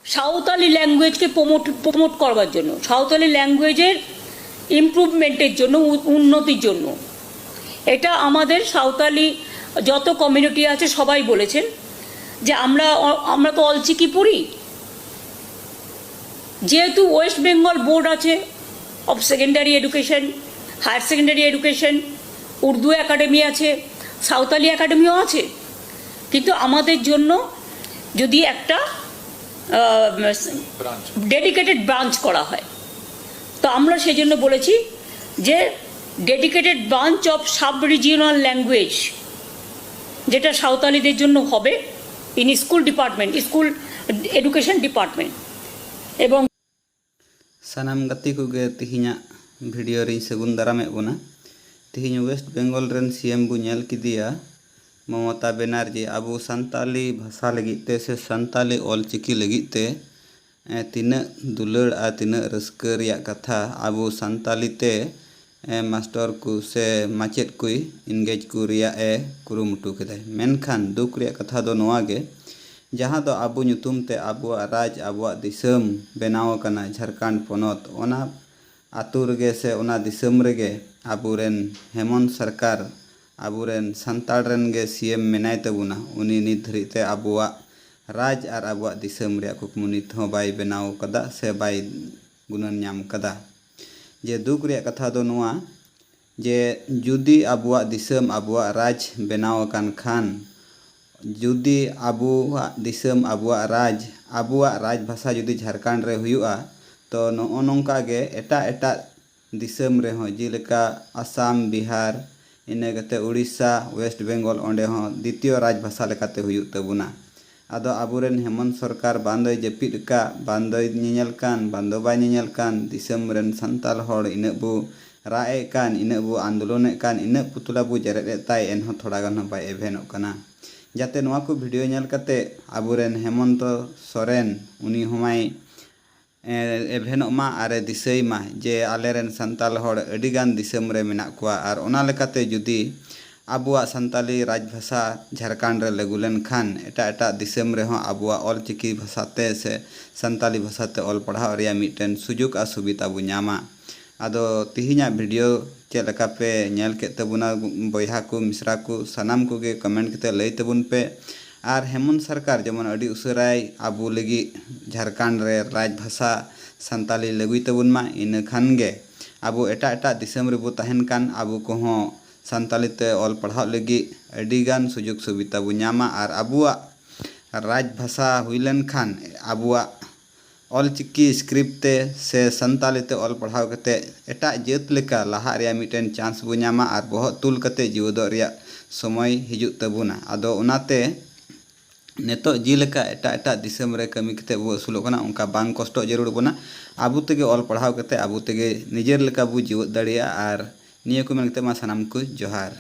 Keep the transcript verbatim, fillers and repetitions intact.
Santali ল্যাঙ্গুয়েজকে promote promote করবার জন্য, সাঁওতালি ল্যাঙ্গুয়েজের ইমপ্রুভমেন্টের জন্য, উ- উন্নতির জন্য। এটা আমাদের সাঁওতালি যত কমিউনিটি আছে সবাই বলেছেন যে আমরা অ- আমরা তো অলচিকি পড়ি। যেহেতু ওয়েস্ট বেঙ্গল বোর্ড আছে of secondary education, higher secondary education, Urdu academy আছে, সাঁওতালি একাডেমিও আছে, কিন্তু আমাদের জন্য যদি একটা ব্রাঞ্চ। ডেডিকেটেড ব্রাঞ্চ করা হয়, তো আমরা সেই জন্য বলেছি যে dedicated branch of sub regional language, যেটা সাঁওতালিদের জন্য হবে in school department, school education department. এবং ᱥᱟᱱᱟᱢ ᱜᱟᱛᱮ ᱠᱚᱜᱮ ᱛᱮᱦᱮᱧᱟᱜ ᱵᱷᱤᱰᱤᱭᱳ ᱨᱤᱧ ᱥᱟᱹᱜᱩᱱ ᱫᱟᱨᱟᱢᱮᱫ ᱵᱚᱱᱟ᱾ ᱛᱮᱦᱮᱧ ᱳᱭᱮᱥᱴ ᱵᱮᱝᱜᱚᱞ ᱨᱮᱱ ᱥᱤ ᱮᱢ ᱵᱚ ᱧᱮᱞ ᱠᱮᱫᱮᱭᱟ, ᱢᱚᱢᱚᱛᱟ ᱵᱮᱱᱟᱨᱡᱤ ᱟᱵᱚ ᱥᱟᱱᱛᱟᱞᱤ ᱵᱷᱟᱥᱟ ᱞᱟᱹᱜᱤᱫ ᱛᱮ ᱥᱮ ᱥᱟᱱᱛᱟᱞᱤ ᱚᱞᱪᱤᱠᱤ ᱞᱟᱹᱜᱤᱫ ᱛᱮ ᱮ, ᱛᱤᱱᱟᱹᱜ ᱫᱩᱞᱟᱹᱲ ᱟᱨ ᱛᱤᱱᱟᱹᱜ ᱨᱟᱹᱥᱠᱟᱹ ᱨᱮᱭᱟᱜ ᱠᱟᱛᱷᱟ ᱟᱵᱚ ᱥᱟᱱᱛᱟᱞᱤ ᱛᱮ ᱮ, ᱢᱟᱥᱴᱚᱨ ᱠᱚ ᱥᱮ ᱢᱟᱪᱮᱫ ᱠᱚᱭ ᱤᱝᱜᱮᱡᱽ ᱠᱚ ᱨᱮᱭᱟᱜ ᱮ ᱠᱩᱨᱩᱢᱩᱴᱩ ᱠᱮᱫᱟᱭ᱾ ᱢᱮᱱᱠᱷᱟᱱ ᱫᱩᱠ ᱨᱮᱭᱟᱜ ᱠᱟᱛᱷᱟ ᱫᱚ ᱱᱚᱣᱟ ᱜᱮ, ᱡᱟᱦᱟᱸ ᱫᱚ ᱟᱵᱚ ᱧᱩᱛᱩᱢ ᱛᱮ ᱟᱵᱚᱣᱟᱜ ᱨᱟᱡᱽ, ᱟᱵᱚᱣᱟᱜ ᱫᱤᱥᱚᱢ ᱵᱮᱱᱟᱣ ᱟᱠᱟᱱᱟ ᱡᱷᱟᱲᱠᱷᱚᱸᱰ ᱯᱚᱱᱚᱛ, ᱚᱱᱟ ᱟᱛᱳ ᱨᱮᱜᱮ ᱥᱮ ᱚᱱᱟ ᱫᱤᱥᱚᱢ ᱨᱮᱜᱮ ᱟᱵᱚᱨᱮᱱ ᱦᱮᱢᱚᱱᱛ ᱥᱚᱨᱠᱟᱨ, ᱟᱵᱚᱨᱮᱱ ᱥᱟᱱᱛᱟᱲ ᱨᱮᱱ ᱜᱮ ᱥᱤ ᱮᱢ ᱢᱮᱱᱟᱭ ᱛᱟᱵᱚᱱᱟ᱾ ᱩᱱᱤ ᱱᱤᱛ ᱫᱷᱟᱹᱨᱤᱡ ᱛᱮ ᱟᱵᱚᱣᱟᱜ ᱨᱟᱡᱽ ᱟᱨ ᱟᱵᱚᱣᱟᱜ ᱫᱤᱥᱚᱢ ᱨᱮᱭᱟᱜ ᱠᱩᱠᱢᱩ ᱱᱤᱛ ᱦᱚᱸ ᱵᱟᱭ ᱵᱮᱱᱟᱣ ᱠᱟᱫᱟ ᱥᱮ ᱵᱟᱭ ᱜᱩᱱᱟᱹᱱ ᱧᱟᱢ ᱠᱟᱫᱟ᱾ ᱡᱮ ᱫᱩᱠ ᱨᱮᱭᱟᱜ ᱠᱟᱛᱷᱟ ᱫᱚ ᱱᱚᱣᱟ, ᱡᱮ ᱡᱩᱫᱤ ᱟᱵᱚᱣᱟᱜ ᱫᱤᱥᱚᱢ, ᱟᱵᱚᱣᱟᱜ ᱨᱟᱡᱽ ᱵᱮᱱᱟᱣ ᱟᱠᱟᱱ ᱠᱷᱟᱱ, ᱡᱩᱫᱤ ᱟᱵᱚᱣᱟᱜ ᱫᱤᱥᱚᱢ, ᱟᱵᱚᱣᱟᱜ ᱨᱟᱡᱽ, ᱟᱵᱚᱣᱟᱜ ᱨᱟᱡᱽ ᱵᱷᱟᱥᱟ ᱡᱩᱫᱤ ᱡᱷᱟᱲᱠᱷᱚᱸᱰ ᱨᱮ ᱦᱩᱭᱩᱜᱼᱟ, ᱛᱚ ᱱᱚᱜᱼᱚ ᱱᱚᱝᱠᱟ ᱜᱮ ᱮᱴᱟᱜ ᱮᱴᱟᱜ ᱫᱤᱥᱚᱢ ᱨᱮᱦᱚᱸ, ᱡᱮᱞᱮᱠᱟ ᱟᱥᱟᱢ, ᱵᱤᱦᱟᱨ, ᱤᱱᱟᱹ ᱠᱟᱛᱮ ᱩᱲᱤᱥᱥᱟ, ᱳᱭᱮᱥᱴ ᱵᱮᱝᱜᱚᱞ, ᱚᱸᱰᱮ ᱦᱚᱸ ᱫᱤᱛᱤᱭᱚ ᱨᱟᱡᱽ ᱵᱷᱟᱥᱟ ᱞᱮᱠᱟᱛᱮ ᱦᱩᱭᱩᱜ ᱛᱟᱵᱚᱱᱟ᱾ ᱟᱫᱚ ᱟᱵᱚᱨᱮᱱ ᱦᱮᱢᱚᱱᱛ ᱥᱚᱨᱠᱟᱨ ᱵᱟᱝ ᱫᱚᱭ ᱡᱟᱹᱯᱤᱫ ᱟᱠᱟᱫ, ᱵᱟᱝ ᱫᱚᱭ ᱧᱮᱧᱮᱞ ᱠᱟᱱ, ᱵᱟᱝ ᱫᱚ ᱵᱟᱭ ᱧᱮᱧᱮᱞ ᱠᱟᱱ, ᱫᱤᱥᱚᱢ ᱨᱮᱱ ᱥᱟᱱᱛᱟᱲ ᱦᱚᱲ ᱤᱱᱟᱹᱜ ᱵᱚ ᱨᱟᱜ ᱮᱫ ᱠᱟᱱ, ᱤᱱᱟᱹᱜ ᱵᱚ ᱟᱱᱫᱳᱞᱚᱱᱮᱫ ᱠᱟᱱ, ᱤᱱᱟᱹᱜ ᱯᱩᱛᱞᱟ ᱵᱚ ᱡᱮᱨᱮᱫ ᱮᱫ ᱛᱟᱭ, ᱮᱱᱦᱚᱸ ᱛᱷᱚᱲᱟ ᱜᱟᱱ ᱦᱚᱸ ᱵᱟᱭ ᱮᱵᱷᱮᱱᱚᱜ ᱠᱟᱱᱟ᱾ ᱡᱟᱛᱮ ᱱᱚᱣᱟ ᱠᱚ ᱵᱷᱤᱰᱤᱭᱳ ᱧᱮᱞ ᱠᱟᱛᱮ ᱟᱵᱚᱨᱮᱱ ᱦᱮᱢᱚᱱᱛᱚ ᱥᱚᱨᱮᱱ ᱩᱱᱤ ᱦᱚᱸ ᱢᱟᱭ ᱮ, ᱮᱵᱷᱮᱱᱚᱜ ᱢᱟ ᱟᱨᱮ ᱫᱤᱥᱟᱹᱭ ᱢᱟ ᱡᱮ ᱟᱞᱮᱨᱮᱱ ᱥᱟᱱᱛᱟᱲ ᱦᱚᱲ ᱟᱹᱰᱤᱜᱟᱱ ᱫᱤᱥᱚᱢ ᱨᱮ ᱢᱮᱱᱟᱜ ᱠᱚᱣᱟ᱾ ᱟᱨ ᱚᱱᱟ ᱞᱮᱠᱟᱛᱮ ᱡᱩᱫᱤ ᱟᱵᱚᱣᱟᱜ ᱥᱟᱱᱛᱟᱞᱤ ᱨᱟᱡᱽ ᱵᱷᱟᱥᱟ ᱡᱷᱟᱲᱠᱷᱚᱸᱰ ᱨᱮ ᱞᱟᱹᱜᱩ ᱞᱮᱱᱠᱷᱟᱱ ᱮᱴᱟᱜ ᱮᱴᱟᱜ ᱫᱤᱥᱚᱢ ᱨᱮᱦᱚᱸ ᱟᱵᱚᱣᱟᱜ ᱚᱞ ᱪᱤᱠᱤ ᱵᱷᱟᱥᱟᱛᱮ ᱥᱮ ᱥᱟᱱᱛᱟᱞᱤ ᱵᱷᱟᱥᱟᱛᱮ ᱚᱞ ᱯᱟᱲᱦᱟᱣ ᱨᱮᱭᱟᱜ ᱢᱤᱫᱴᱮᱱ ᱥᱩᱡᱳᱜᱽ ᱟᱨ ᱥᱩᱵᱤᱫᱷᱟ ᱵᱚ ᱧᱟᱢᱟ᱾ ᱟᱫᱚ ᱛᱤᱦᱤᱧᱟᱜ video ᱪᱮᱫ ᱞᱮᱠᱟ ᱯᱮ ᱧᱮᱞ ᱠᱮᱫ ᱛᱟᱵᱚᱱᱟ ᱵᱚᱭᱦᱟ ᱠᱚ, ᱢᱤᱥᱨᱟ ᱠᱚ, ᱥᱟᱱᱟᱢ ᱠᱚᱜᱮ comment ᱠᱟᱛᱮ ᱞᱟᱹᱭ ᱛᱟᱵᱚᱱ ᱯᱮ᱾ ᱟᱨ ᱦᱮᱢᱚᱱᱛ ᱥᱚᱨᱠᱟᱨ ᱡᱮᱢᱚᱱ ᱟᱹᱰᱤ ᱩᱥᱟᱹᱨᱟᱭ ᱟᱵᱚ ᱞᱟᱹᱜᱤᱫ ᱡᱷᱟᱲᱠᱷᱚᱸᱰ ᱨᱮ ᱨᱟᱡᱽ ᱵᱷᱟᱥᱟ ᱥᱟᱱᱛᱟᱞᱤ ᱞᱟᱹᱜᱩᱭ ᱛᱟᱵᱚᱱ ᱢᱟ, ᱤᱱᱟᱹ ᱠᱷᱟᱱ ᱜᱮ ᱟᱵᱚ ᱮᱴᱟᱜ ᱮᱴᱟᱜ ᱫᱤᱥᱚᱢ ᱨᱮᱵᱚ ᱛᱟᱦᱮᱱ ᱠᱟᱱ ᱟᱵᱚ ᱠᱚᱦᱚᱸ ᱥᱟᱱᱛᱟᱞᱤ ᱛᱮ ᱚᱞ ᱯᱟᱲᱦᱟᱣ ᱞᱟᱹᱜᱤᱫ ᱟᱹᱰᱤ ᱜᱟᱱ ᱥᱩᱡᱳᱜᱽ ᱥᱩᱵᱤᱫᱷᱟ ᱵᱚ ᱧᱟᱢᱟ ᱟᱨ ᱟᱵᱚᱣᱟᱜ ᱨᱟᱡᱽ ᱵᱷᱟᱥᱟ ᱦᱩᱭ ᱞᱮᱱᱠᱷᱟᱱ ᱟᱵᱚᱣᱟᱜ ᱚᱞ ᱪᱤᱠᱤ script ᱛᱮ ᱥᱮ ᱥᱟᱱᱛᱟᱞᱤ ᱛᱮ ᱚᱞ ᱯᱟᱲᱦᱟᱣ ᱠᱟᱛᱮ ᱮᱴᱟᱜ ᱡᱟᱹᱛ ᱞᱮᱠᱟ ᱞᱟᱦᱟᱜ ᱨᱮᱭᱟᱜ ᱢᱤᱫᱴᱮᱱ chance ᱵᱚ ᱧᱟᱢᱟ ᱟᱨ ᱵᱚᱦᱚᱜ ᱛᱩᱞ ᱠᱟᱛᱮ ᱡᱤᱣᱮᱫᱚᱜ ᱨᱮᱭᱟᱜ ᱥᱚᱢᱚᱭ ᱦᱤᱡᱩᱜ ᱛᱟᱵᱚᱱᱟ᱾ ᱟᱫᱚ ᱚᱱᱟᱛᱮ ᱱᱤᱛᱚᱜ ᱡᱮᱞᱮᱠᱟ ᱮᱴᱟᱜ ᱮᱴᱟᱜ ᱫᱤᱥᱚᱢ ᱨᱮ ᱠᱟᱹᱢᱤ ᱠᱟᱛᱮ ᱵᱚ ᱟᱹᱥᱩᱞᱚᱜ ᱠᱟᱱᱟ, ᱚᱱᱠᱟ ᱵᱟᱝ ᱠᱚᱥᱴᱚᱜ ᱡᱟᱹᱨᱩᱲ ᱵᱚᱱᱟ᱾ ᱟᱵᱚ ᱛᱮᱜᱮ ᱚᱞ ᱯᱟᱲᱦᱟᱣ ᱠᱟᱛᱮ ᱟᱵᱚ ᱛᱮᱜᱮ ᱱᱤᱡᱮᱨ ᱞᱮᱠᱟ ᱵᱚ ᱡᱤᱣᱮᱫ ᱫᱟᱲᱮᱭᱟᱜᱼᱟ᱾ ᱟᱨ ᱱᱤᱭᱟᱹ ᱠᱚ ᱢᱮᱱ ᱠᱟᱛᱮ ᱢᱟ ᱥᱟᱱᱟᱢ ᱠᱚ ᱡᱚᱦᱟᱨ᱾